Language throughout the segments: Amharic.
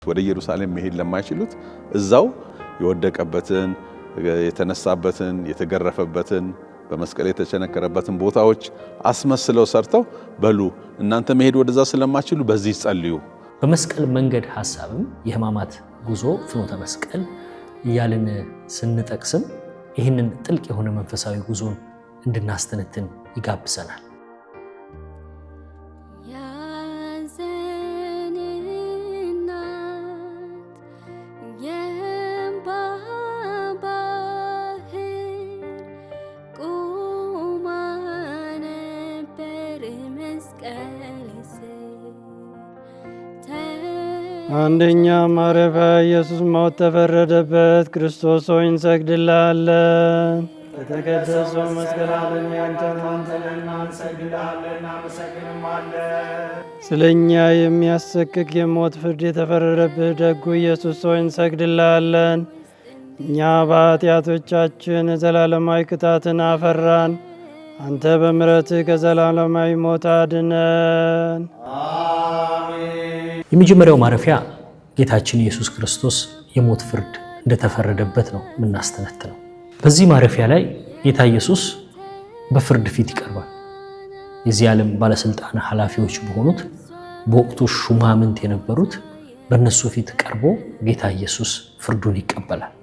ወደ ኢየሩሳሌም መሄድ ለማይችሉት እዛው የወደቀበትን፣ የተነሳበትን፣ የተገረፈበትን፣ በመስቀል የተቸነከረበትን ቦታዎች አስመስለው ሰርተው በሉ እናንተ መሄድ ወደዛ ስለማትችሉ በዚህ ጸልዩ። በመስቀል መንገድ ሐሳብም የሕማማት ጉዞ ፍኖተ መስቀል እያልን ስንጠቅስም ይህንን ጥልቅ የሆነ መንፈሳዊ ጉዞን እንድናስተነትን ይጋብዘናል። ያዘን እናት የእምባ ባህር ቆማ ነበር መስቀል ስር። አንደኛ ማረፊያ ኢየሱስ ሞት ተፈረደበት። ክርስቶስ ሆይ እንሰግድልሃለን። በተቀደሰው መስቀል ዓለም ያንተን አንተንና እንሰግድልሃለን እናመሰግንማለን። ስለ እኛ የሚያሰቅቅ የሞት ፍርድ የተፈረደብህ ደጉ ኢየሱስ ሆይ እንሰግድልሃለን። እኛ በኃጢአቶቻችን ዘላለማዊ ቅጣትን አፈራን፣ አንተ በምሕረትህ ከዘላለማዊ ሞት አድነን። የመጀመሪያው ማረፊያ ጌታችን ኢየሱስ ክርስቶስ የሞት ፍርድ እንደተፈረደበት ነው የምናስተነትነው። በዚህ ማረፊያ ላይ ጌታ ኢየሱስ በፍርድ ፊት ይቀርባል። የዚህ ዓለም ባለስልጣን ኃላፊዎች በሆኑት በወቅቱ ሹማምንት የነበሩት በእነሱ ፊት ቀርቦ ጌታ ኢየሱስ ፍርዱን ይቀበላል።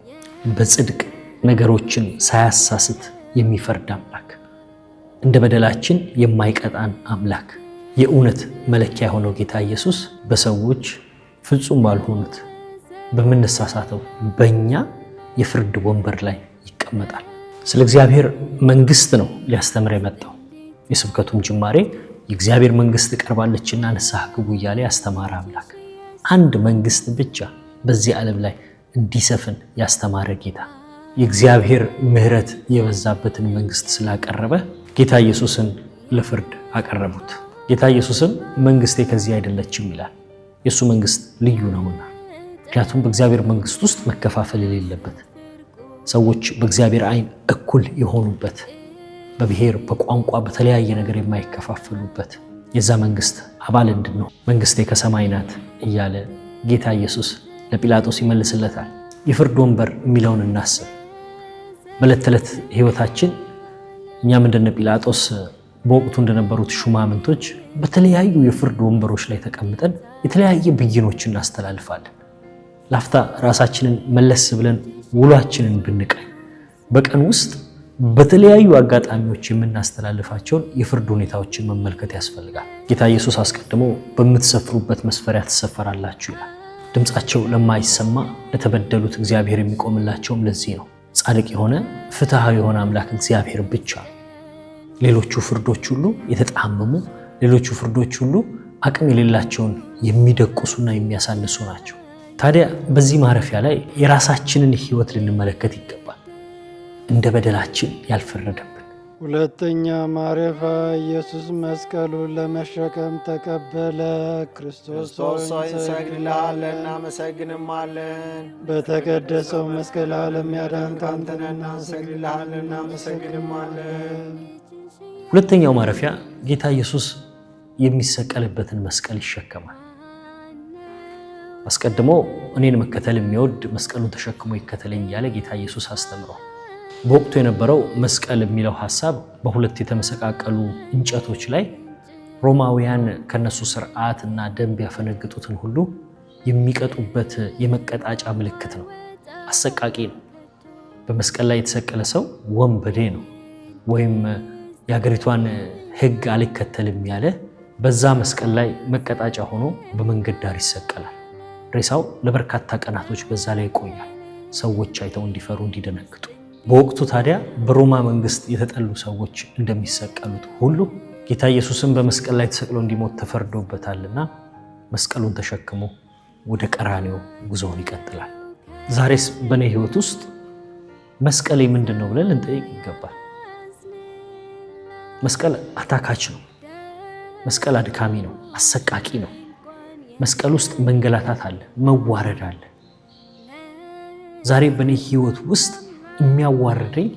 በጽድቅ ነገሮችን ሳያሳስት የሚፈርድ አምላክ፣ እንደ በደላችን የማይቀጣን አምላክ፣ የእውነት መለኪያ የሆነው ጌታ ኢየሱስ በሰዎች ፍጹም ባልሆኑት በምንሳሳተው በእኛ የፍርድ ወንበር ላይ ይቀመጣል። ስለ እግዚአብሔር መንግስት ነው ሊያስተምር የመጣው። የስብከቱም ጅማሬ የእግዚአብሔር መንግስት ቀርባለችና ንስሐ ግቡ እያለ ያስተማረ አምላክ፣ አንድ መንግስት ብቻ በዚህ ዓለም ላይ እንዲሰፍን ያስተማረ ጌታ፣ የእግዚአብሔር ምሕረት የበዛበትን መንግስት ስላቀረበ ጌታ ኢየሱስን ለፍርድ አቀረቡት። ጌታ ኢየሱስም መንግስቴ ከዚህ አይደለችም ይላል። የእሱ መንግስት ልዩ ነውና፣ ምክንያቱም በእግዚአብሔር መንግስት ውስጥ መከፋፈል የሌለበት፣ ሰዎች በእግዚአብሔር ዓይን እኩል የሆኑበት፣ በብሔር በቋንቋ በተለያየ ነገር የማይከፋፈሉበት የዛ መንግስት አባል እንድንሆን መንግስቴ ከሰማይ ናት እያለ ጌታ ኢየሱስ ለጲላጦስ ይመልስለታል። የፍርድ ወንበር የሚለውን እናስብ። በዕለት ተዕለት ሕይወታችን እኛም እንደነ ጲላጦስ በወቅቱ እንደነበሩት ሹማምንቶች በተለያዩ የፍርድ ወንበሮች ላይ ተቀምጠን የተለያየ ብይኖችን እናስተላልፋለን። ላፍታ ራሳችንን መለስ ብለን ውሏችንን ብንቃኝ በቀን ውስጥ በተለያዩ አጋጣሚዎች የምናስተላልፋቸውን የፍርድ ሁኔታዎችን መመልከት ያስፈልጋል። ጌታ ኢየሱስ አስቀድሞ በምትሰፍሩበት መስፈሪያ ትሰፈራላችሁ ይላል። ድምፃቸው ለማይሰማ ለተበደሉት እግዚአብሔር የሚቆምላቸውም ለዚህ ነው። ጻድቅ የሆነ ፍትሐዊ የሆነ አምላክ እግዚአብሔር ብቻ። ሌሎቹ ፍርዶች ሁሉ የተጣመሙ፣ ሌሎቹ ፍርዶች ሁሉ አቅም የሌላቸውን የሚደቁሱና የሚያሳንሱ ናቸው። ታዲያ በዚህ ማረፊያ ላይ የራሳችንን ሕይወት ልንመለከት ይገባል። እንደ በደላችን ያልፈረደብን። ሁለተኛ ማረፊያ ኢየሱስ መስቀሉን ለመሸከም ተቀበለ። ክርስቶስ ክርስቶስ ሆይ ሆይ እንሰግድልሃለን እናመሰግንማለን። በተቀደሰው መስቀል ዓለም ያዳንክ አንተ ነህና እንሰግድልሃለን እናመሰግንማለን። ሁለተኛው ማረፊያ ጌታ ኢየሱስ የሚሰቀልበትን መስቀል ይሸከማል። አስቀድሞ እኔን መከተል የሚወድ መስቀሉን ተሸክሞ ይከተለኝ እያለ ጌታ ኢየሱስ አስተምሯል። በወቅቱ የነበረው መስቀል የሚለው ሐሳብ በሁለት የተመሰቃቀሉ እንጨቶች ላይ ሮማውያን ከነሱ ስርዓት እና ደንብ ያፈነግጡትን ሁሉ የሚቀጡበት የመቀጣጫ ምልክት ነው። አሰቃቂ ነው። በመስቀል ላይ የተሰቀለ ሰው ወንበዴ ነው፣ ወይም የሀገሪቷን ሕግ አልከተልም ያለ በዛ መስቀል ላይ መቀጣጫ ሆኖ በመንገድ ዳር ይሰቀላል። ሬሳው ለበርካታ ቀናቶች በዛ ላይ ይቆያል፣ ሰዎች አይተው እንዲፈሩ እንዲደነግጡ። በወቅቱ ታዲያ በሮማ መንግስት የተጠሉ ሰዎች እንደሚሰቀሉት ሁሉ ጌታ ኢየሱስም በመስቀል ላይ ተሰቅሎ እንዲሞት ተፈርዶበታልና መስቀሉን ተሸክሞ ወደ ቀራንዮ ጉዞውን ይቀጥላል። ዛሬስ በእኔ ሕይወት ውስጥ መስቀሌ ምንድን ነው ብለን ልንጠይቅ ይገባል። መስቀል አታካች ነው። መስቀል አድካሚ ነው፣ አሰቃቂ ነው። መስቀል ውስጥ መንገላታት አለ፣ መዋረድ አለ። ዛሬ በእኔ ሕይወት ውስጥ የሚያዋርደኝ፣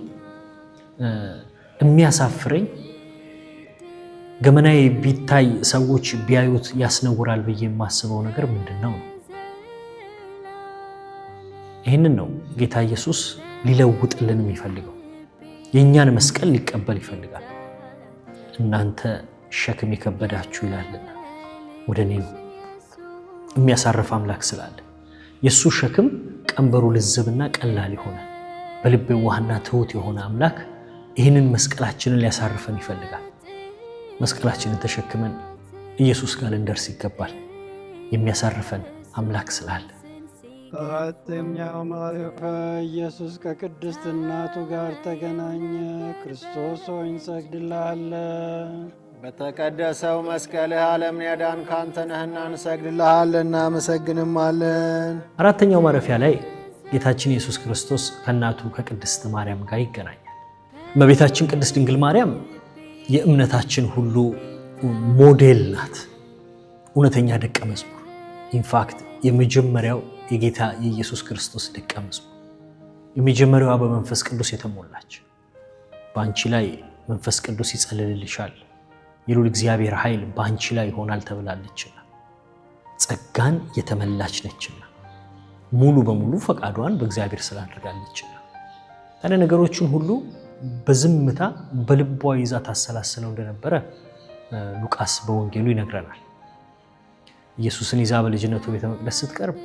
የሚያሳፍረኝ፣ ገመናዬ ቢታይ ሰዎች ቢያዩት ያስነውራል ብዬ የማስበው ነገር ምንድን ነው? ይህንን ነው ጌታ ኢየሱስ ሊለውጥልን የሚፈልገው። የእኛን መስቀል ሊቀበል ይፈልጋል። እናንተ ሸክም የከበዳችሁ ይላልና ወደ እኔ ኑ። የሚያሳርፍ አምላክ ስላለ የእሱ ሸክም ቀንበሩ ልዝብና ቀላል የሆነ በልብ የዋህና ትሑት የሆነ አምላክ ይህንን መስቀላችንን ሊያሳርፈን ይፈልጋል። መስቀላችንን ተሸክመን ኢየሱስ ጋር ልንደርስ ይገባል። የሚያሳርፈን አምላክ ስላለ። አራተኛው ማረፊያ ኢየሱስ ከቅድስት እናቱ ጋር ተገናኘ። ክርስቶስ ሆይ እንሰግድልሃለን። በተቀደሰው መስቀልህ ዓለምን ያዳንክ አንተ ነህና እንሰግድልሃለን እናመሰግንማለን። አራተኛው ማረፊያ ላይ ጌታችን ኢየሱስ ክርስቶስ ከእናቱ ከቅድስት ማርያም ጋር ይገናኛል። እመቤታችን ቅድስት ድንግል ማርያም የእምነታችን ሁሉ ሞዴል ናት። እውነተኛ ደቀ መዝሙር፣ in fact የመጀመሪያው የጌታ የኢየሱስ ክርስቶስ ደቀ መዝሙር፣ የመጀመሪያዋ በመንፈስ ቅዱስ የተሞላች፣ በአንቺ ላይ መንፈስ ቅዱስ ይጸልልልሻል፣ የልዑል እግዚአብሔር ኃይል በአንቺ ላይ ይሆናል ተብላለችና፣ ጸጋን የተመላች ነችና፣ ሙሉ በሙሉ ፈቃዷን በእግዚአብሔር ስላደርጋለችና፣ ታዲያ ነገሮችን ሁሉ በዝምታ በልቧ ይዛ ታሰላስለው እንደነበረ ሉቃስ በወንጌሉ ይነግረናል። ኢየሱስን ይዛ በልጅነቱ ቤተ መቅደስ ስትቀርብ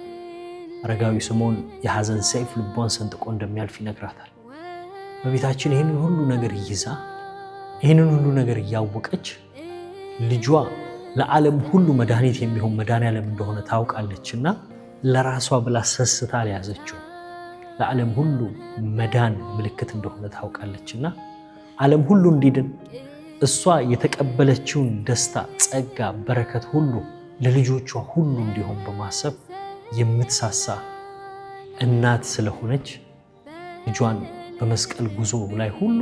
አረጋዊ ስምዖን የሐዘን ሰይፍ ልቧን ሰንጥቆ እንደሚያልፍ ይነግራታል። እመቤታችን ይህንን ሁሉ ነገር ይዛ፣ ይህንን ሁሉ ነገር እያወቀች፣ ልጇ ለዓለም ሁሉ መድኃኒት የሚሆን መድኃኔዓለም እንደሆነ ታውቃለችና ለራሷ ብላ ሰስታ አልያዘችው። ለዓለም ሁሉ መዳን ምልክት እንደሆነ ታውቃለችና ዓለም ሁሉ እንዲድን እሷ የተቀበለችውን ደስታ፣ ጸጋ፣ በረከት ሁሉ ለልጆቿ ሁሉ እንዲሆን በማሰብ የምትሳሳ እናት ስለሆነች ልጇን በመስቀል ጉዞ ላይ ሁሉ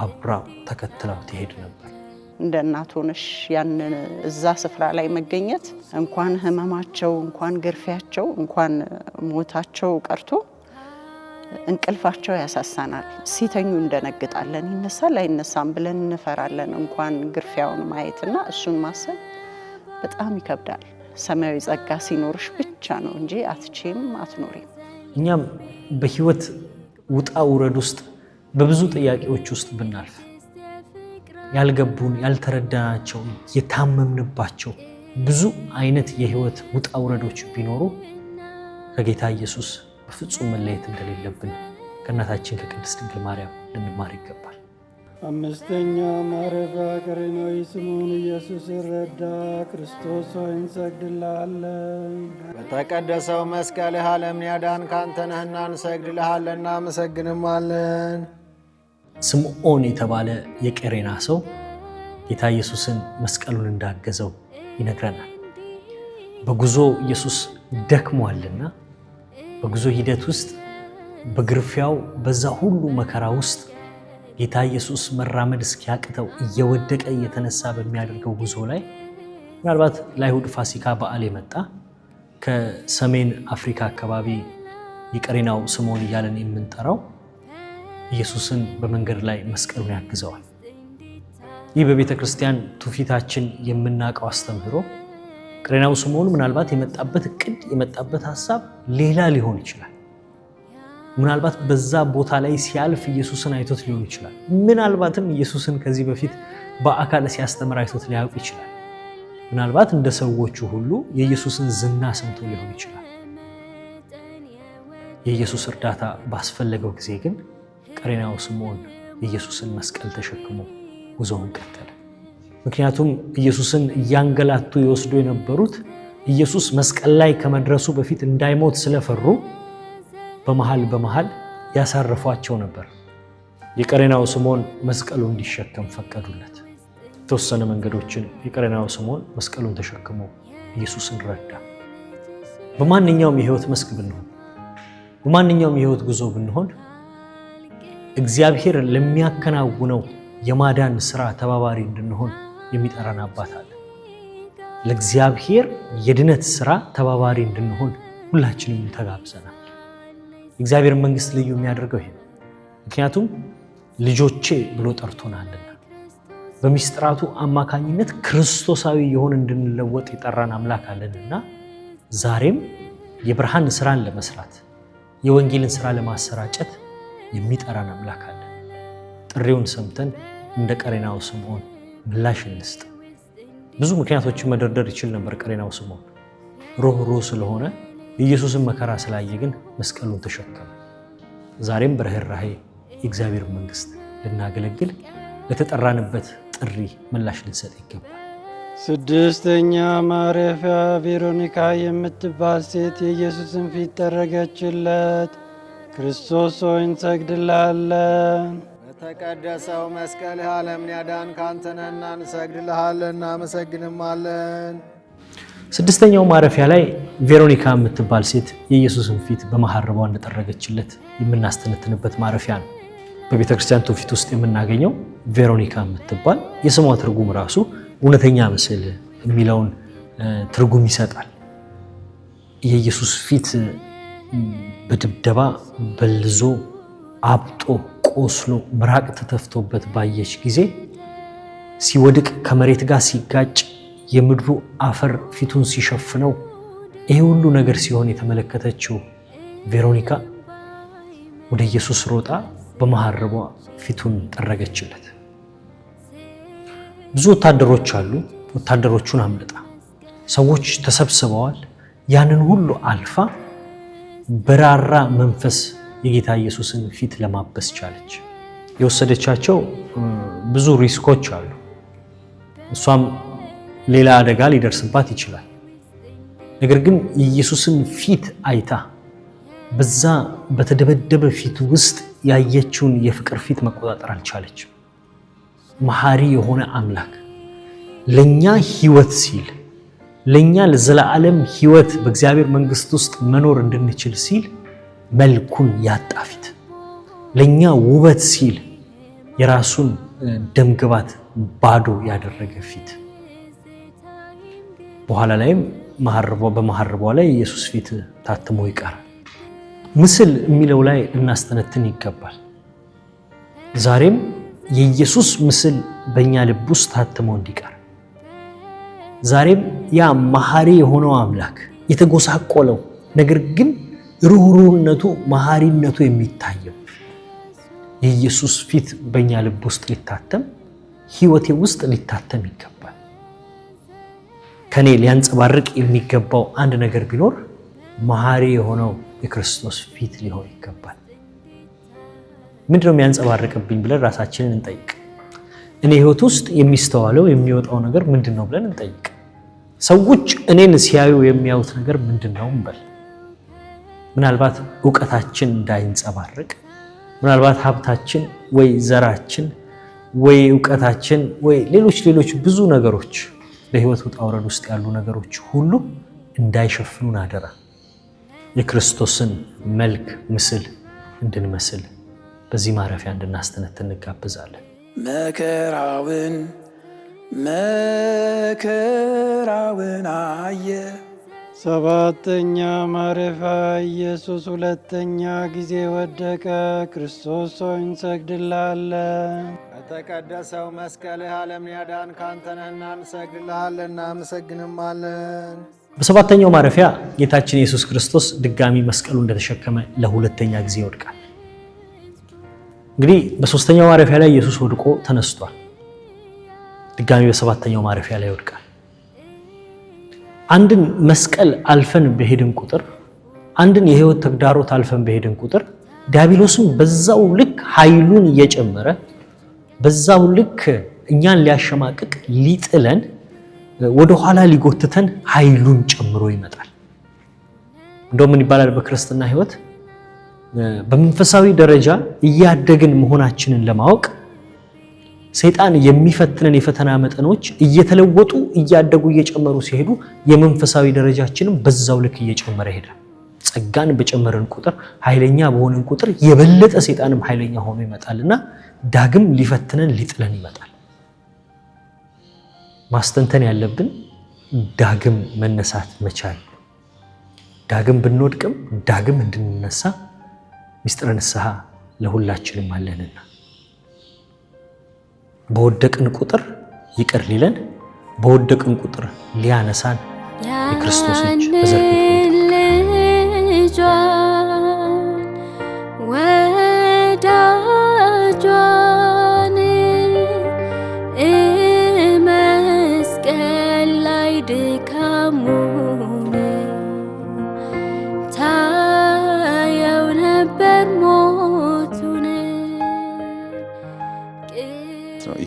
አብራ ተከትላው ትሄድ ነበር። እንደ እናት ሆነሽ ያንን እዛ ስፍራ ላይ መገኘት፣ እንኳን ህመማቸው፣ እንኳን ግርፊያቸው፣ እንኳን ሞታቸው ቀርቶ እንቅልፋቸው ያሳሳናል። ሲተኙ እንደነግጣለን። ይነሳል አይነሳም ብለን እንፈራለን። እንኳን ግርፊያውን ማየትና እሱን ማሰብ በጣም ይከብዳል። ሰማያዊ ጸጋ ሲኖርሽ ብቻ ነው እንጂ አትቼም አትኖሪም። እኛም በህይወት ውጣ ውረድ ውስጥ፣ በብዙ ጥያቄዎች ውስጥ ብናልፍ፣ ያልገቡን፣ ያልተረዳናቸው፣ የታመምንባቸው ብዙ አይነት የህይወት ውጣ ውረዶች ቢኖሩ ከጌታ ኢየሱስ በፍጹም መለየት እንደሌለብን ከእናታችን ከቅድስት ድንግል ማርያም ልንማር ይገባል። አምስተኛ ማረፊያ ቀሬናዊ ስምዖን ኢየሱስን ረዳ። ክርስቶስ ሆይ እንሰግድልሃለን። በተቀደሰው መስቀልህ ዓለምን ያዳንክ አንተ ነህና እንሰግድልሃለን እናመሰግንማለን። ስምዖን የተባለ የቀሬና ሰው ጌታ ኢየሱስን መስቀሉን እንዳገዘው ይነግረናል። በጉዞ ኢየሱስ ደክሟልና፣ በጉዞ ሂደት ውስጥ፣ በግርፊያው፣ በዛ ሁሉ መከራ ውስጥ ጌታ ኢየሱስ መራመድ እስኪያቅተው እየወደቀ እየተነሳ በሚያደርገው ጉዞ ላይ ምናልባት ለአይሁድ ፋሲካ በዓል የመጣ፣ ከሰሜን አፍሪካ አካባቢ የቀሬናው ስምዖን እያለን የምንጠራው ኢየሱስን በመንገድ ላይ መስቀሉን ያግዘዋል። ይህ በቤተ ክርስቲያን ትውፊታችን የምናውቀው አስተምህሮ፣ ቀሬናው ስምዖን ምናልባት የመጣበት እቅድ፣ የመጣበት ሀሳብ ሌላ ሊሆን ይችላል። ምናልባት በዛ ቦታ ላይ ሲያልፍ ኢየሱስን አይቶት ሊሆን ይችላል። ምናልባትም ኢየሱስን ከዚህ በፊት በአካል ሲያስተምር አይቶት ሊያውቅ ይችላል። ምናልባት እንደ ሰዎቹ ሁሉ የኢየሱስን ዝና ሰምቶ ሊሆን ይችላል። የኢየሱስ እርዳታ ባስፈለገው ጊዜ ግን ቀሬናው ስምዖን የኢየሱስን መስቀል ተሸክሞ ጉዞውን ቀጠለ። ምክንያቱም ኢየሱስን እያንገላቱ ይወስዱ የነበሩት ኢየሱስ መስቀል ላይ ከመድረሱ በፊት እንዳይሞት ስለፈሩ በመሃል በመሃል ያሳርፏቸው ነበር። የቀሬናው ስምዖን መስቀሉን እንዲሸከም ፈቀዱለት። የተወሰነ መንገዶችን የቀሬናው ስምዖን መስቀሉን ተሸክሞ ኢየሱስን ረዳ። በማንኛውም የህይወት መስክ ብንሆን፣ በማንኛውም የህይወት ጉዞ ብንሆን፣ እግዚአብሔር ለሚያከናውነው የማዳን ስራ ተባባሪ እንድንሆን የሚጠራን አባት አለ። ለእግዚአብሔር የድነት ስራ ተባባሪ እንድንሆን ሁላችንም ተጋብዘናል። የእግዚአብሔር መንግስት ልዩ የሚያደርገው ይሄ ነው። ምክንያቱም ልጆቼ ብሎ ጠርቶናልና፣ በሚስጥራቱ አማካኝነት ክርስቶሳዊ የሆን እንድንለወጥ የጠራን አምላክ አለንና ዛሬም የብርሃን ስራን ለመስራት የወንጌልን ሥራ ለማሰራጨት የሚጠራን አምላክ አለ። ጥሪውን ሰምተን እንደ ቀሬናው ስምዖን ምላሽ እንስጥ። ብዙ ምክንያቶችን መደርደር ይችል ነበር ቀሬናው ስምዖን። ሩህሩህ ስለሆነ የኢየሱስን መከራ ስላየ ግን መስቀሉን ተሸከመ። ዛሬም በርህራሄ የእግዚአብሔር መንግሥት ልናገለግል ለተጠራንበት ጥሪ ምላሽ ልንሰጥ ይገባል። ስድስተኛ ማረፊያ ቬሮኒካ የምትባል ሴት የኢየሱስን ፊት ጠረገችለት። ክርስቶስ ሆይ እንሰግድልሃለን። በተቀደሰው መስቀልህ ዓለምን ያዳንክ አንተ ነህና እንሰግድልሃለን እናመሰግንማለን። ስድስተኛው ማረፊያ ላይ ቬሮኒካ የምትባል ሴት የኢየሱስን ፊት በመሐረቧ እንደጠረገችለት የምናስተነትንበት ማረፊያ ነው። በቤተ ክርስቲያን ትውፊት ውስጥ የምናገኘው ቬሮኒካ የምትባል የስሟ ትርጉም ራሱ እውነተኛ ምስል የሚለውን ትርጉም ይሰጣል። የኢየሱስ ፊት በድብደባ በልዞ አብጦ ቆስሎ ምራቅ ተተፍቶበት ባየች ጊዜ ሲወድቅ ከመሬት ጋር ሲጋጭ የምድሩ አፈር ፊቱን ሲሸፍነው ይሄ ሁሉ ነገር ሲሆን የተመለከተችው ቬሮኒካ ወደ ኢየሱስ ሮጣ በመሐረቧ ፊቱን ጠረገችለት። ብዙ ወታደሮች አሉ። ወታደሮቹን አምልጣ ሰዎች ተሰብስበዋል። ያንን ሁሉ አልፋ በራራ መንፈስ የጌታ ኢየሱስን ፊት ለማበስ ቻለች። የወሰደቻቸው ብዙ risk ኦች አሉ። እሷም ሌላ አደጋ ሊደርስባት ይችላል። ነገር ግን የኢየሱስን ፊት አይታ በዛ በተደበደበ ፊት ውስጥ ያየችውን የፍቅር ፊት መቆጣጠር አልቻለችም። መሐሪ የሆነ አምላክ ለኛ ሕይወት ሲል ለኛ ለዘላለም ሕይወት በእግዚአብሔር መንግሥት ውስጥ መኖር እንድንችል ሲል መልኩን ያጣ ፊት፣ ለኛ ውበት ሲል የራሱን ደምግባት ባዶ ያደረገ ፊት፣ በኋላ ላይም በመሐረቧ ላይ የኢየሱስ ፊት ታትሞ ይቀራል። ምስል የሚለው ላይ ልናስተነትን ይገባል። ዛሬም የኢየሱስ ምስል በእኛ ልብ ውስጥ ታትሞ እንዲቀር፣ ዛሬም ያ መሐሪ የሆነው አምላክ የተጎሳቆለው ነገር ግን ርኅሩህነቱ መሐሪነቱ የሚታየው የኢየሱስ ፊት በእኛ ልብ ውስጥ ሊታተም፣ ሕይወቴ ውስጥ ሊታተም ይገባል። ከኔ ሊያንጸባርቅ የሚገባው አንድ ነገር ቢኖር መሐሪ የሆነው የክርስቶስ ፊት ሊሆን ይገባል። ምንድነው የሚያንጸባርቅብኝ ብለን ራሳችንን እንጠይቅ። እኔ ሕይወት ውስጥ የሚስተዋለው የሚወጣው ነገር ምንድነው ብለን እንጠይቅ። ሰዎች እኔን ሲያዩ የሚያዩት ነገር ምንድነው እንበል። ምናልባት እውቀታችን እንዳይንጸባርቅ፣ ምናልባት ሀብታችን ወይ ዘራችን ወይ እውቀታችን ወይ ሌሎች ሌሎች ብዙ ነገሮች በሕይወት ውጣ ውረድ ውስጥ ያሉ ነገሮች ሁሉ እንዳይሸፍኑን አደራ። የክርስቶስን መልክ ምስል እንድንመስል በዚህ ማረፊያ እንድናስተነትን እንጋበዛለን። መከራውን መከራውን አየ። ሰባተኛ ማረፊያ ኢየሱስ ሁለተኛ ጊዜ ወደቀ። ክርስቶስ ሆይ እንሰግድልሃለን። በተቀደሰው መስቀልህ ዓለምን ያዳንክ አንተ ነህና እንሰግድልሃለን እናመሰግንማለን። በሰባተኛው ማረፊያ ጌታችን ኢየሱስ ክርስቶስ ድጋሚ መስቀሉ እንደተሸከመ ለሁለተኛ ጊዜ ይወድቃል። እንግዲህ በሶስተኛው ማረፊያ ላይ ኢየሱስ ወድቆ ተነስቷል። ድጋሚ በሰባተኛው ማረፊያ ላይ ይወድቃል። አንድን መስቀል አልፈን በሄድን ቁጥር፣ አንድን የህይወት ተግዳሮት አልፈን በሄድን ቁጥር ዲያብሎስም በዛው ልክ ኃይሉን እየጨመረ በዛው ልክ እኛን ሊያሸማቅቅ ሊጥለን ወደ ኋላ ሊጎትተን ኃይሉን ጨምሮ ይመጣል። እንደውም ምን ይባላል በክርስትና ህይወት በመንፈሳዊ ደረጃ እያደግን መሆናችንን ለማወቅ ሰይጣን የሚፈትነን የፈተና መጠኖች እየተለወጡ እያደጉ እየጨመሩ ሲሄዱ የመንፈሳዊ ደረጃችንም በዛው ልክ እየጨመረ ይሄዳል። ጸጋን በጨመረን ቁጥር ኃይለኛ በሆነን ቁጥር የበለጠ ሰይጣንም ኃይለኛ ሆኖ ይመጣልና ዳግም ሊፈትነን ሊጥለን ይመጣል። ማስተንተን ያለብን ዳግም መነሳት መቻል፣ ዳግም ብንወድቅም ዳግም እንድንነሳ ምስጢረ ንስሐ ለሁላችንም አለንና በወደቅን ቁጥር ይቅር ሊለን በወደቅን ቁጥር ሊያነሳን የክርስቶስ እጅ ተዘርግቶ ልጇን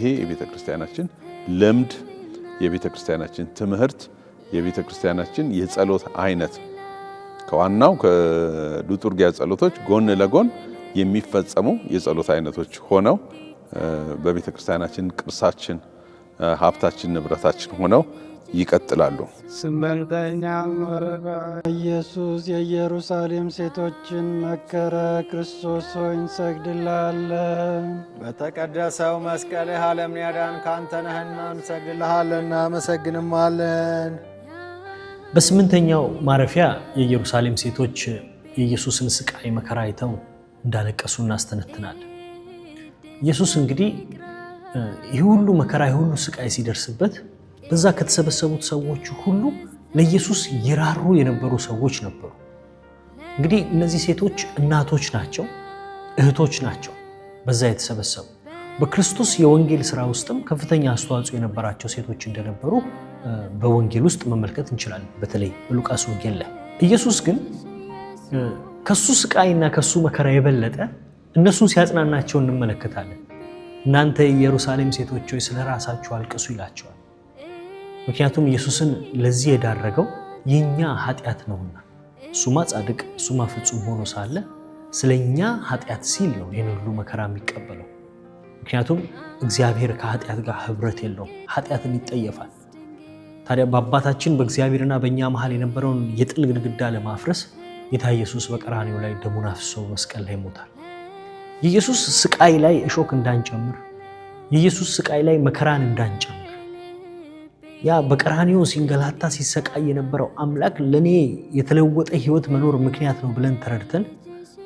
ይሄ የቤተ ክርስቲያናችን ልምድ፣ የቤተ ክርስቲያናችን ትምህርት፣ የቤተ ክርስቲያናችን የጸሎት አይነት ከዋናው ከሊቱርጊያ ጸሎቶች ጎን ለጎን የሚፈጸሙ የጸሎት አይነቶች ሆነው በቤተ ክርስቲያናችን ቅርሳችን፣ ሀብታችን፣ ንብረታችን ሆነው ይቀጥላሉ። ስምንተኛ ማረፊያ ኢየሱስ የኢየሩሳሌም ሴቶችን መከረ። ክርስቶስ ሆይ እንሰግድልሃለን። በተቀደሰው መስቀልህ ዓለምን ያዳንክ አንተ ነህና እንሰግድልሃለን፣ እናመሰግንማለን። በስምንተኛው ማረፊያ የኢየሩሳሌም ሴቶች የኢየሱስን ስቃይ መከራ አይተው እንዳለቀሱ እናስተነትናለን። ኢየሱስ እንግዲህ ይህ ሁሉ መከራ፣ ይህ ሁሉ ስቃይ ሲደርስበት በዛ ከተሰበሰቡት ሰዎች ሁሉ ለኢየሱስ ይራሩ የነበሩ ሰዎች ነበሩ። እንግዲህ እነዚህ ሴቶች እናቶች ናቸው፣ እህቶች ናቸው። በዛ የተሰበሰቡ በክርስቶስ የወንጌል ስራ ውስጥም ከፍተኛ አስተዋጽኦ የነበራቸው ሴቶች እንደነበሩ በወንጌል ውስጥ መመልከት እንችላለን፣ በተለይ በሉቃስ ወንጌል ላይ። ኢየሱስ ግን ከሱ ስቃይና ከሱ መከራ የበለጠ እነሱን ሲያጽናናቸው እንመለከታለን። እናንተ የኢየሩሳሌም ሴቶች ሆይ፣ ስለ ራሳችሁ አልቅሱ ይላቸዋል። ምክንያቱም ኢየሱስን ለዚህ የዳረገው የኛ ኃጢአት ነውና፣ እሱማ ጻድቅ፣ እሱማ ፍጹም ሆኖ ሳለ ስለኛ ኃጢአት ሲል ነው ይህን ሁሉ መከራ የሚቀበለው። ምክንያቱም እግዚአብሔር ከኃጢአት ጋር ህብረት የለውም፣ ኃጢአትን ይጠየፋል። ታዲያ በአባታችን በእግዚአብሔርና በእኛ መሃል የነበረውን የጥል ግድግዳ ለማፍረስ ጌታ ኢየሱስ በቀራንዮ ላይ ደሙን አፍስሶ መስቀል ላይ ሞታል። የኢየሱስ ስቃይ ላይ እሾክ እንዳንጨምር፣ የኢየሱስ ስቃይ ላይ መከራን እንዳንጨምር፣ ያ በቀራንዮ ሲንገላታ ሲሰቃይ የነበረው አምላክ ለእኔ የተለወጠ ህይወት መኖር ምክንያት ነው ብለን ተረድተን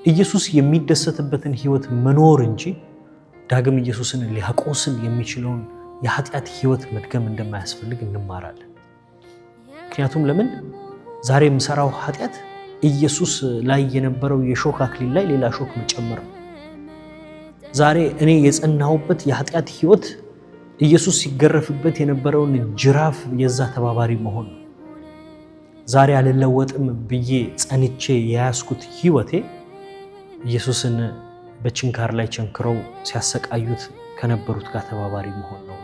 ኢየሱስ የሚደሰትበትን ህይወት መኖር እንጂ ዳግም ኢየሱስን ሊያቆስል የሚችለውን የኃጢአት ህይወት መድገም እንደማያስፈልግ እንማራለን። ምክንያቱም ለምን፣ ዛሬ የምሰራው ኃጢአት ኢየሱስ ላይ የነበረው የሾክ አክሊል ላይ ሌላ ሾክ መጨመር ነው። ዛሬ እኔ የጸናሁበት የኃጢአት ህይወት ኢየሱስ ሲገረፍበት የነበረውን ጅራፍ የዛ ተባባሪ መሆን ነው። ዛሬ አልለወጥም ብዬ ጸንቼ የያዝኩት ህይወቴ ኢየሱስን በችንካር ላይ ቸንክረው ሲያሰቃዩት ከነበሩት ጋር ተባባሪ መሆን ነውና።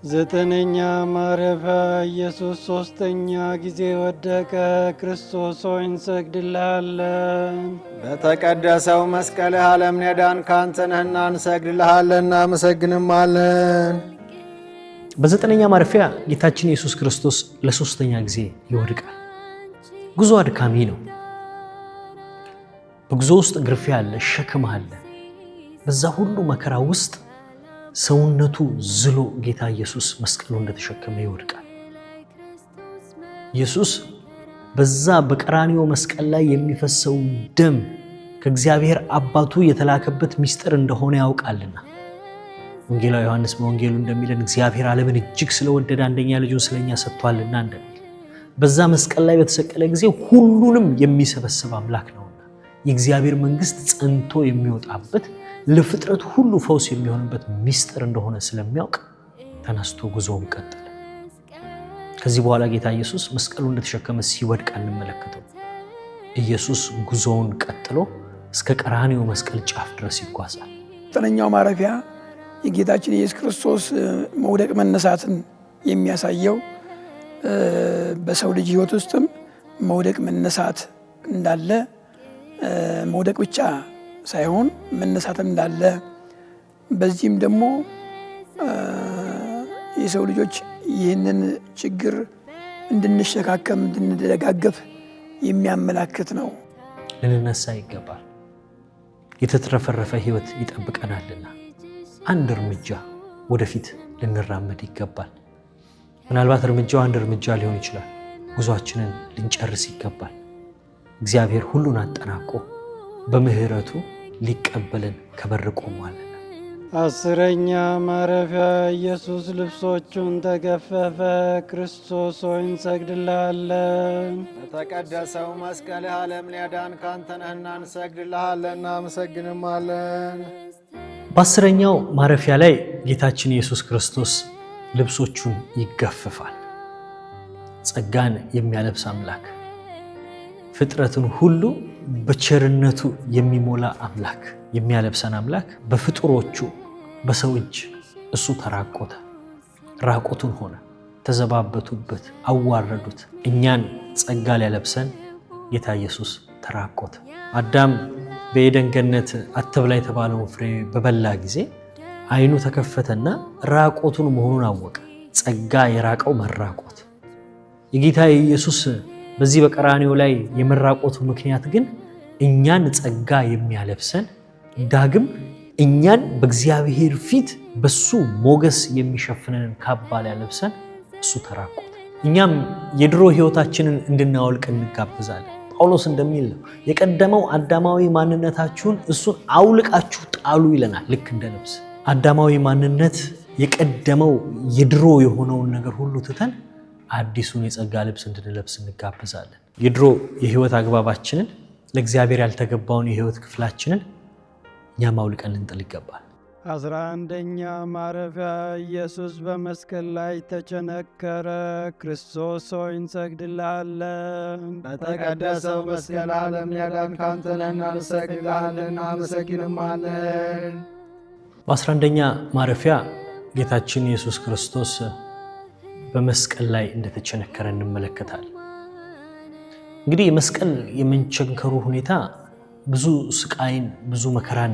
ዘጠነኛ ማረፊያ ኢየሱስ ሶስተኛ ጊዜ ወደቀ። ክርስቶስ ሆይ እንሰግድልሃለን። በተቀደሰው መስቀልህ ዓለምን ያዳንክ አንተ ነህና እንሰግድልሃለን፣ እናመሰግንማለን። በዘጠነኛ ማረፊያ ጌታችን ኢየሱስ ክርስቶስ ለሶስተኛ ጊዜ ይወድቃል። ጉዞ አድካሚ ነው። በጉዞ ውስጥ ግርፊያ አለ፣ ሸክም አለ። በዛ ሁሉ መከራ ውስጥ ሰውነቱ ዝሎ ጌታ ኢየሱስ መስቀሉ እንደተሸከመ ይወድቃል። ኢየሱስ በዛ በቀራንዮ መስቀል ላይ የሚፈሰው ደም ከእግዚአብሔር አባቱ የተላከበት ምስጢር እንደሆነ ያውቃልና፣ ወንጌላዊ ዮሐንስ በወንጌሉ እንደሚለን እግዚአብሔር ዓለምን እጅግ ስለወደደ አንደኛ ልጁን ስለኛ ሰጥቷልና እንደሚል፣ በዛ መስቀል ላይ በተሰቀለ ጊዜ ሁሉንም የሚሰበስብ አምላክ ነውና የእግዚአብሔር መንግስት ጸንቶ የሚወጣበት፣ ለፍጥረት ሁሉ ፈውስ የሚሆንበት ምስጢር እንደሆነ ስለሚያውቅ ተነስቶ ጉዞውን ቀጠለ። ከዚህ በኋላ ጌታ ኢየሱስ መስቀሉ እንደተሸከመ ሲወድቅ አንመለከተው። ኢየሱስ ጉዞውን ቀጥሎ እስከ ቀራንዮ መስቀል ጫፍ ድረስ ይጓዛል። ዘጠነኛው ማረፊያ የጌታችን ኢየሱስ ክርስቶስ መውደቅ መነሳትን የሚያሳየው፣ በሰው ልጅ ሕይወት ውስጥም መውደቅ መነሳት እንዳለ፣ መውደቅ ብቻ ሳይሆን መነሳትም እንዳለ፣ በዚህም ደግሞ የሰው ልጆች ይህንን ችግር እንድንሸካከም፣ እንድንደጋገፍ የሚያመላክት ነው። ልንነሳ ይገባል። የተትረፈረፈ ሕይወት ይጠብቀናልና አንድ እርምጃ ወደፊት ልንራመድ ይገባል። ምናልባት እርምጃው አንድ እርምጃ ሊሆን ይችላል። ጉዟችንን ልንጨርስ ይገባል። እግዚአብሔር ሁሉን አጠናቆ በምሕረቱ ሊቀበለን ከበር ቆሟልና። 10ኛ ማረፊያ ኢየሱስ ልብሶቹን ተገፈፈ። ክርስቶስ ሆይ እንሰግድልሃለን። በተቀደሰው መስቀልህ ዓለምን ያዳንክ አንተ ነህና እንሰግድልሃለን፣ እናመሰግንማለን። በ10ኛው ማረፊያ ላይ ጌታችን ኢየሱስ ክርስቶስ ልብሶቹን ይገፍፋል። ጸጋን የሚያለብስ አምላክ፣ ፍጥረትን ሁሉ በቸርነቱ የሚሞላ አምላክ፣ የሚያለብሰን አምላክ በፍጡሮቹ በሰው እጅ እሱ ተራቆተ፣ ራቆቱን ሆነ። ተዘባበቱበት፣ አዋረዱት። እኛን ጸጋ ሊያለብሰን ጌታ ኢየሱስ ተራቆተ። አዳም በኤደን ገነት አትብላ የተባለውን ፍሬ በበላ ጊዜ ዓይኑ ተከፈተና ራቆቱን መሆኑን አወቀ። ጸጋ የራቀው መራቆት። የጌታ ኢየሱስ በዚህ በቀራንዮ ላይ የመራቆቱ ምክንያት ግን እኛን ጸጋ የሚያለብሰን ዳግም እኛን በእግዚአብሔር ፊት በሱ ሞገስ የሚሸፍነንን ካባ ሊያለብሰን እሱ ተራቆተ። እኛም የድሮ ሕይወታችንን እንድናወልቅ እንጋብዛለን። ጳውሎስ እንደሚል ነው የቀደመው አዳማዊ ማንነታችሁን እሱን አውልቃችሁ ጣሉ ይለናል። ልክ እንደ ልብስ አዳማዊ ማንነት የቀደመው የድሮ የሆነውን ነገር ሁሉ ትተን አዲሱን የጸጋ ልብስ እንድንለብስ እንጋብዛለን። የድሮ የህይወት አግባባችንን ለእግዚአብሔር ያልተገባውን የህይወት ክፍላችንን እኛም አውልቀን ልንጥል ይገባል። 11ኛ ማረፊያ ኢየሱስ በመስቀል ላይ ተቸነከረ። ክርስቶስ ሆይ እንሰግድልሃለን። በተቀደሰው መስቀል ዓለምን ያዳንክ አንተ ነህና እንሰግድልሃለን እናመሰግንማለን። በ11ኛ ማረፊያ ጌታችን ኢየሱስ ክርስቶስ በመስቀል ላይ እንደተቸነከረ እንመለከታለን። እንግዲህ የመስቀል የመቸንከሩ ሁኔታ ብዙ ስቃይን፣ ብዙ መከራን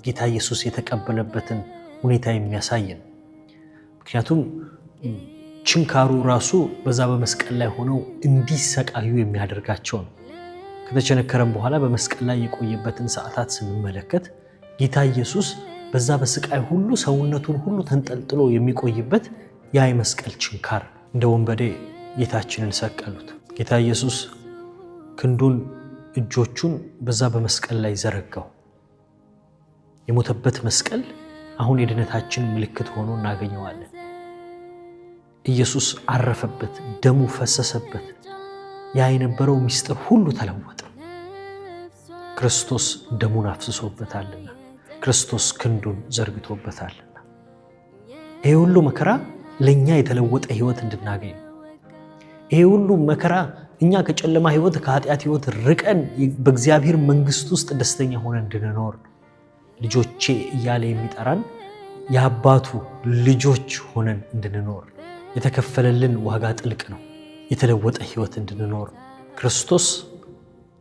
ጌታ ኢየሱስ የተቀበለበትን ሁኔታ የሚያሳይ ነው። ምክንያቱም ችንካሩ ራሱ በዛ በመስቀል ላይ ሆነው እንዲሰቃዩ የሚያደርጋቸው ነው። ከተቸነከረም በኋላ በመስቀል ላይ የቆየበትን ሰዓታት ስንመለከት ጌታ ኢየሱስ በዛ በስቃይ ሁሉ ሰውነቱን ሁሉ ተንጠልጥሎ የሚቆይበት ያ የመስቀል ችንካር እንደ ወንበዴ ጌታችንን ሰቀሉት። ጌታ ኢየሱስ ክንዱን እጆቹን በዛ በመስቀል ላይ ዘረጋው። የሞተበት መስቀል አሁን የድነታችን ምልክት ሆኖ እናገኘዋለን። ኢየሱስ አረፈበት፣ ደሙ ፈሰሰበት። ያ የነበረው ምስጢር ሁሉ ተለወጠ። ክርስቶስ ደሙን አፍስሶበታልና፣ ክርስቶስ ክንዱን ዘርግቶበታልና ይሄ ሁሉ መከራ ለእኛ የተለወጠ ሕይወት እንድናገኝ ነው። ይሄ ሁሉ መከራ እኛ ከጨለማ ሕይወት ከኃጢአት ሕይወት ርቀን በእግዚአብሔር መንግሥት ውስጥ ደስተኛ ሆነን እንድንኖር ነው። ልጆቼ እያለ የሚጠራን የአባቱ ልጆች ሆነን እንድንኖር የተከፈለልን ዋጋ ጥልቅ ነው። የተለወጠ ሕይወት እንድንኖር ክርስቶስ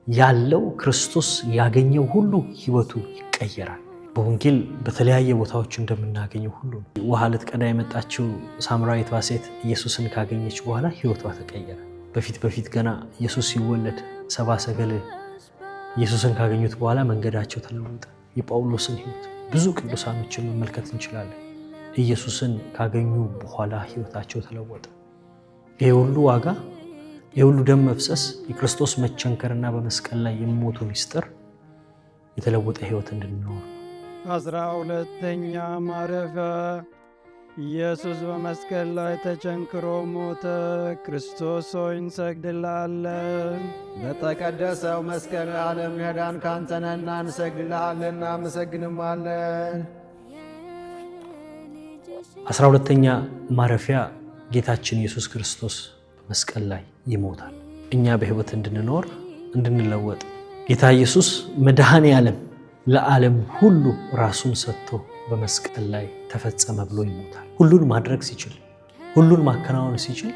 ያለው ክርስቶስ ያገኘው ሁሉ ሕይወቱ ይቀየራል። በወንጌል በተለያየ ቦታዎች እንደምናገኘው ሁሉ ነው። ውሃ ልትቀዳ የመጣችው ሳምራዊቷ ሴት ኢየሱስን ካገኘች በኋላ ሕይወቷ ተቀየረ። በፊት በፊት ገና ኢየሱስ ሲወለድ ሰብአ ሰገል ኢየሱስን ካገኙት በኋላ መንገዳቸው ተለወጠ። የጳውሎስን ሕይወት ብዙ ቅዱሳኖችን መመልከት እንችላለን። ኢየሱስን ካገኙ በኋላ ሕይወታቸው ተለወጠ። ይህ ሁሉ ዋጋ፣ ይህ ሁሉ ደም መፍሰስ፣ የክርስቶስ መቸንከርና በመስቀል ላይ የሞቱ ምስጢር የተለወጠ ሕይወት እንድንኖር። 12ኛ ማረፊያ ኢየሱስ በመስቀል ላይ ተቸንክሮ ሞተ። ክርስቶስ ሆይ እንሰግድልሃለን። በተቀደሰው መስቀል ዓለምን ያዳንክ አንተ ነህና እንሰግድልሃለን እናመሰግንማለን። 12ኛ ማረፊያ ጌታችን ኢየሱስ ክርስቶስ በመስቀል ላይ ይሞታል። እኛ በሕይወት እንድንኖር እንድንለወጥ ጌታ ኢየሱስ መድኃኔ ዓለም ለዓለም ሁሉ ራሱን ሰጥቶ በመስቀል ላይ ተፈጸመ ብሎ ይሞታል። ሁሉን ማድረግ ሲችል፣ ሁሉን ማከናወን ሲችል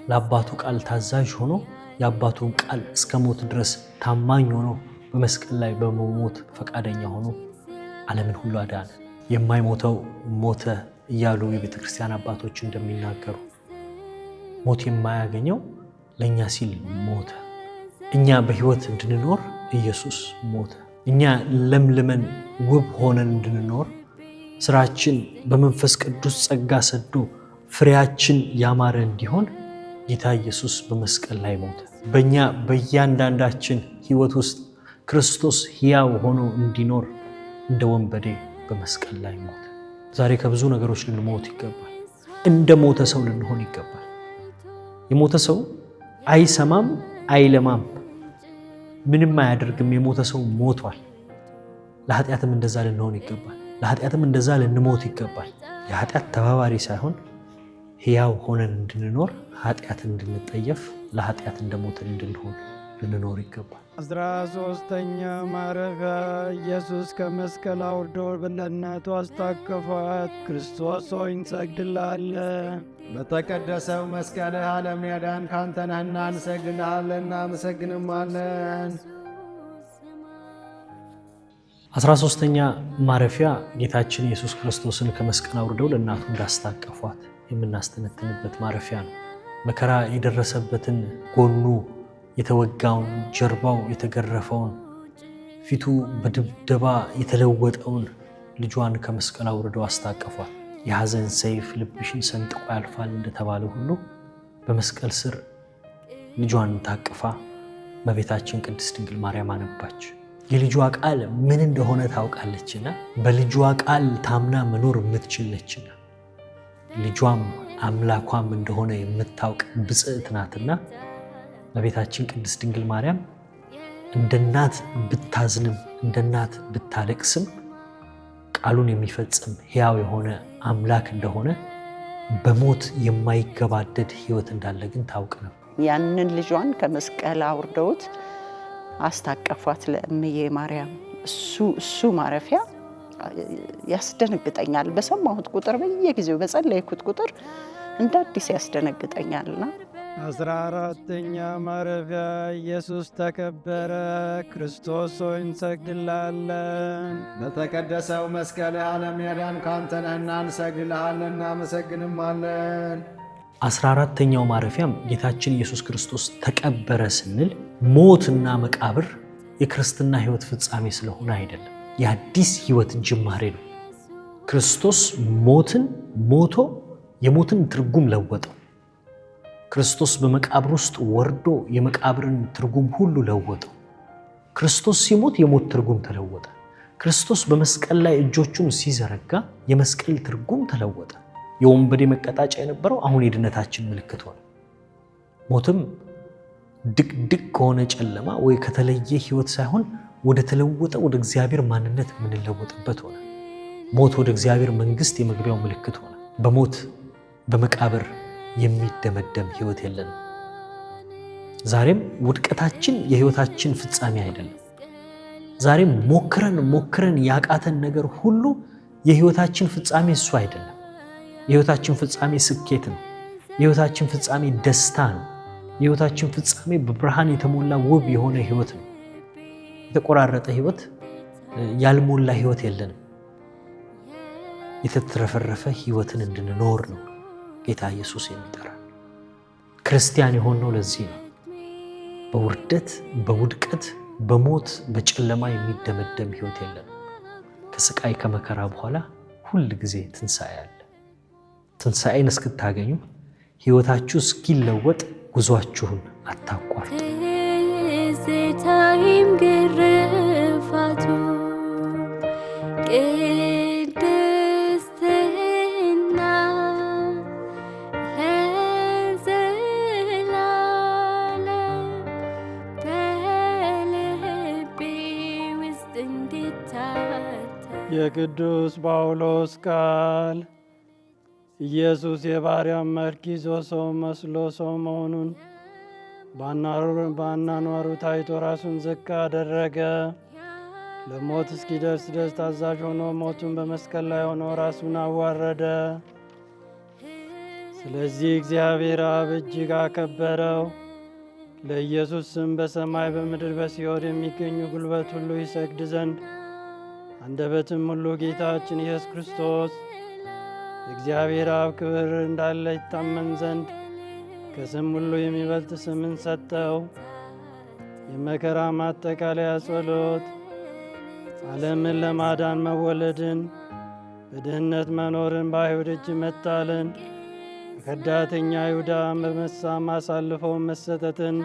ለአባቱ ቃል ታዛዥ ሆኖ የአባቱን ቃል እስከ ሞት ድረስ ታማኝ ሆኖ በመስቀል ላይ በመሞት ፈቃደኛ ሆኖ ዓለምን ሁሉ አዳነ። የማይሞተው ሞተ እያሉ የቤተ ክርስቲያን አባቶች እንደሚናገሩ ሞት የማያገኘው ለእኛ ሲል ሞተ። እኛ በሕይወት እንድንኖር ኢየሱስ ሞተ። እኛ ለምልመን ውብ ሆነን እንድንኖር ስራችን በመንፈስ ቅዱስ ጸጋ ሰዶ ፍሬያችን ያማረ እንዲሆን ጌታ ኢየሱስ በመስቀል ላይ ሞተ። በእኛ በእያንዳንዳችን ሕይወት ውስጥ ክርስቶስ ሕያው ሆኖ እንዲኖር እንደ ወንበዴ በመስቀል ላይ ሞተ። ዛሬ ከብዙ ነገሮች ልንሞት ይገባል። እንደ ሞተ ሰው ልንሆን ይገባል። የሞተ ሰው አይሰማም፣ አይለማም፣ ምንም አያደርግም። የሞተ ሰው ሞቷል። ለኃጢአትም እንደዛ ልንሆን ይገባል። ለኃጢአትም እንደዛ ልንሞት ይገባል። የኃጢአት ተባባሪ ሳይሆን ሕያው ሆነን እንድንኖር፣ ኃጢአትን እንድንጠየፍ፣ ለኃጢአት እንደሞትን እንድንሆን ልንኖር ይገባል። 13ኛ ማረፊያ ኢየሱስ ከመስቀል አውርዶ ለእናቱ አስታቀፏት። ክርስቶስ ሆይ እንሰግድልሃለን። በተቀደሰው መስቀልህ ዓለምን ያዳንክ አንተ ነህና እንሰግድልሃለን፣ እናመሰግንማለን። 13ኛ ማረፊያ ጌታችን ኢየሱስ ክርስቶስን ከመስቀል አውርደው ለእናቱ እንዳስታቀፏት የምናስተነትንበት ማረፊያ ነው። መከራ የደረሰበትን፣ ጎኑ የተወጋውን፣ ጀርባው የተገረፈውን፣ ፊቱ በድብደባ የተለወጠውን ልጇን ከመስቀል አውርደው አስታቀፏት። የሐዘን ሰይፍ ልብሽን ሰንጥቆ ያልፋል እንደተባለ ሁሉ በመስቀል ስር ልጇን ታቅፋ እመቤታችን ቅድስት ድንግል ማርያም አነባች። የልጇ ቃል ምን እንደሆነ ታውቃለችና፣ በልጇ ቃል ታምና መኖር የምትችል ነችና፣ ልጇም አምላኳም እንደሆነ የምታውቅ ብፅዕት ናትና እመቤታችን ቅድስት ድንግል ማርያም እንደ እናት ብታዝንም፣ እንደ እናት ብታለቅስም፣ ቃሉን የሚፈጽም ሕያው የሆነ አምላክ እንደሆነ፣ በሞት የማይገባደድ ሕይወት እንዳለ ግን ታውቅ ነው። ያንን ልጇን ከመስቀል አውርደውት አስታቀፏት ለእምዬ ማርያም። እሱ ማረፊያ ያስደነግጠኛል። በሰማሁት ቁጥር፣ በየጊዜው በጸለይኩት ቁጥር እንደ አዲስ ያስደነግጠኛልና። 14ኛ ማረፊያ ኢየሱስ ተከበረ። ክርስቶስ ሆይ እንሰግድልሃለን። በተቀደሰው መስቀልህ ዓለምን ያዳንክ አንተ ነህና እንሰግድልሃለን፣ እናመሰግንማለን። 14ተኛው ማረፊያም ጌታችን ኢየሱስ ክርስቶስ ተቀበረ ስንል ሞትና መቃብር የክርስትና ሕይወት ፍጻሜ ስለሆነ አይደለም። የአዲስ ሕይወት ጅማሬ ነው። ክርስቶስ ሞትን ሞቶ የሞትን ትርጉም ለወጠው። ክርስቶስ በመቃብር ውስጥ ወርዶ የመቃብርን ትርጉም ሁሉ ለወጠው። ክርስቶስ ሲሞት የሞት ትርጉም ተለወጠ። ክርስቶስ በመስቀል ላይ እጆቹን ሲዘረጋ የመስቀል ትርጉም ተለወጠ። የወንበዴ መቀጣጫ የነበረው አሁን የድነታችን ምልክት ሆነ። ሞትም ድቅድቅ ከሆነ ጨለማ ወይ ከተለየ ሕይወት ሳይሆን ወደ ተለወጠ ወደ እግዚአብሔር ማንነት የምንለወጥበት ሆነ። ሞት ወደ እግዚአብሔር መንግሥት የመግቢያው ምልክት ሆነ። በሞት በመቃብር የሚደመደም ሕይወት የለንም። ዛሬም ውድቀታችን የሕይወታችን ፍጻሜ አይደለም። ዛሬም ሞክረን ሞክረን ያቃተን ነገር ሁሉ የሕይወታችን ፍጻሜ እሱ አይደለም። የሕይወታችን ፍጻሜ ስኬት ነው። የሕይወታችን ፍጻሜ ደስታ ነው። የሕይወታችን ፍጻሜ በብርሃን የተሞላ ውብ የሆነ ሕይወት ነው። የተቆራረጠ ሕይወት፣ ያልሞላ ሕይወት የለንም። የተትረፈረፈ ሕይወትን እንድንኖር ነው ጌታ ኢየሱስ የሚጠራ። ክርስቲያን የሆንነው ለዚህ ነው። በውርደት፣ በውድቀት፣ በሞት፣ በጨለማ የሚደመደም ሕይወት የለንም። ከስቃይ ከመከራ በኋላ ሁል ጊዜ ትንሣኤ አለ። ትንሣኤን እስክታገኙ፣ ሕይወታችሁ እስኪለወጥ ጉዟችሁን አታቋርጡ። ትዝታዬም ግርፋቱ ቅድስትና ለዘላለም በልቤ ውስጥ እንዲታተም። የቅዱስ ጳውሎስ ቃል። ኢየሱስ የባሪያን መልክ ይዞ ሰው መስሎ ሰው መሆኑን በአኗኗሩ ታይቶ ራሱን ዝቅ አደረገ። ለሞት እስኪደርስ ድረስ ታዛዥ ሆኖ ሞቱን በመስቀል ላይ ሆኖ ራሱን አዋረደ። ስለዚህ እግዚአብሔር አብ እጅግ አከበረው። ለኢየሱስ ስም በሰማይ፣ በምድር፣ በሲኦል የሚገኙ ጉልበት ሁሉ ይሰግድ ዘንድ፣ አንደበትም ሁሉ ጌታችን ኢየሱስ ክርስቶስ የእግዚአብሔር አብ ክብር እንዳለ ይታመን ዘንድ ከስም ሁሉ የሚበልጥ ስምን ሰጠው። የመከራ ማጠቃለያ ጸሎት። ዓለምን ለማዳን መወለድን፣ በድህነት መኖርን፣ በአይሁድ እጅ መጣልን፣ በከዳተኛ ይሁዳ በመሳም አሳልፈው መሰጠትን፣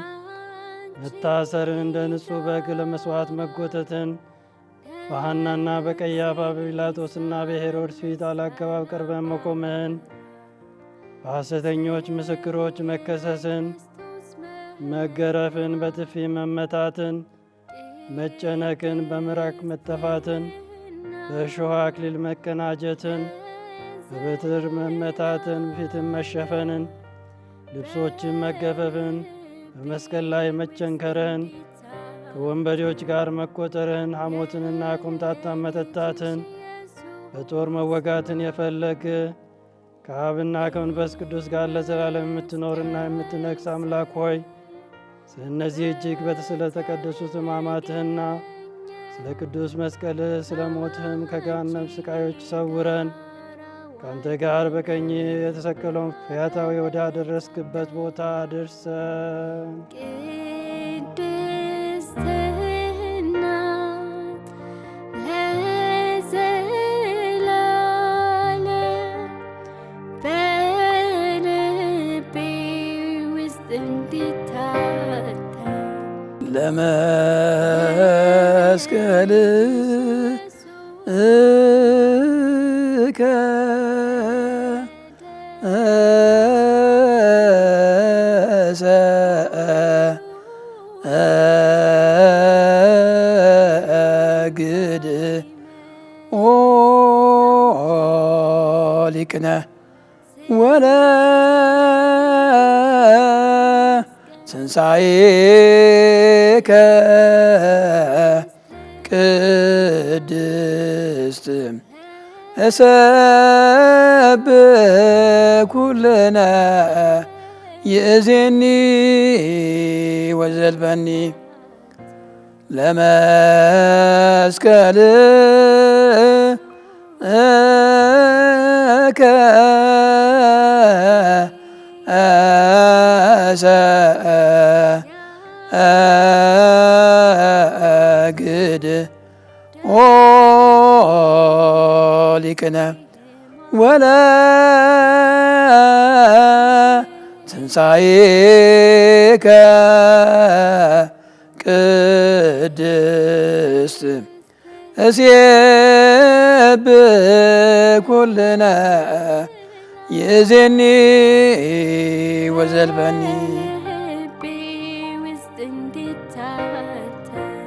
መታሰርን፣ እንደ ንጹሕ በግ ለመሥዋዕት መጎተትን፣ በሐናና በቀያፋ፣ በጲላጦስና በሄሮድስ ፊት አላግባብ ቀርበን መቆምህን፣ በሐሰተኞች ምስክሮች መከሰስን፣ መገረፍን፣ በጥፊ መመታትን፣ መጨነቅን፣ በምራቅ መተፋትን፣ በእሾህ አክሊል መቀናጀትን፣ በበትር መመታትን፣ ፊትን መሸፈንን፣ ልብሶችን መገፈፍን፣ በመስቀል ላይ መቸንከርህን፣ ከወንበዴዎች ጋር መቆጠርህን፣ ሐሞትንና ኮምጣጣን መጠጣትን፣ በጦር መወጋትን የፈለግ ከአብና ከመንፈስ ቅዱስ ጋር ለዘላለም የምትኖርና የምትነግስ አምላክ ሆይ፣ ስለ እነዚህ እጅግ ስለተቀደሱት ሕማማትህና ስለ ቅዱስ መስቀልህ፣ ስለ ሞትህም ከገሃነም ስቃዮች ሰውረን። ከአንተ ጋር በቀኝ የተሰቀለውን ፈያታዊ ወዳደረስክበት ቦታ አድርሰን። ቅድስት እናት ለዘላለም በልቤ ውስጥ እንዲታተም ለመስቀል እከ ሰግድ ኦ ሊቅነ ወለ ትንሣኤከ ቅድስት እሰብሕ ኩልነ ይእዜኒ ወዘልፈኒ ለመስቀል እከ ሰግድ ኦ ሊቅነ ወለ ትንሣኤከ ቅድስት እስየብሕ ኩልነ ይእዜኒ ወዘልፈኒ በልቤ ውስጥ እንዲታተም።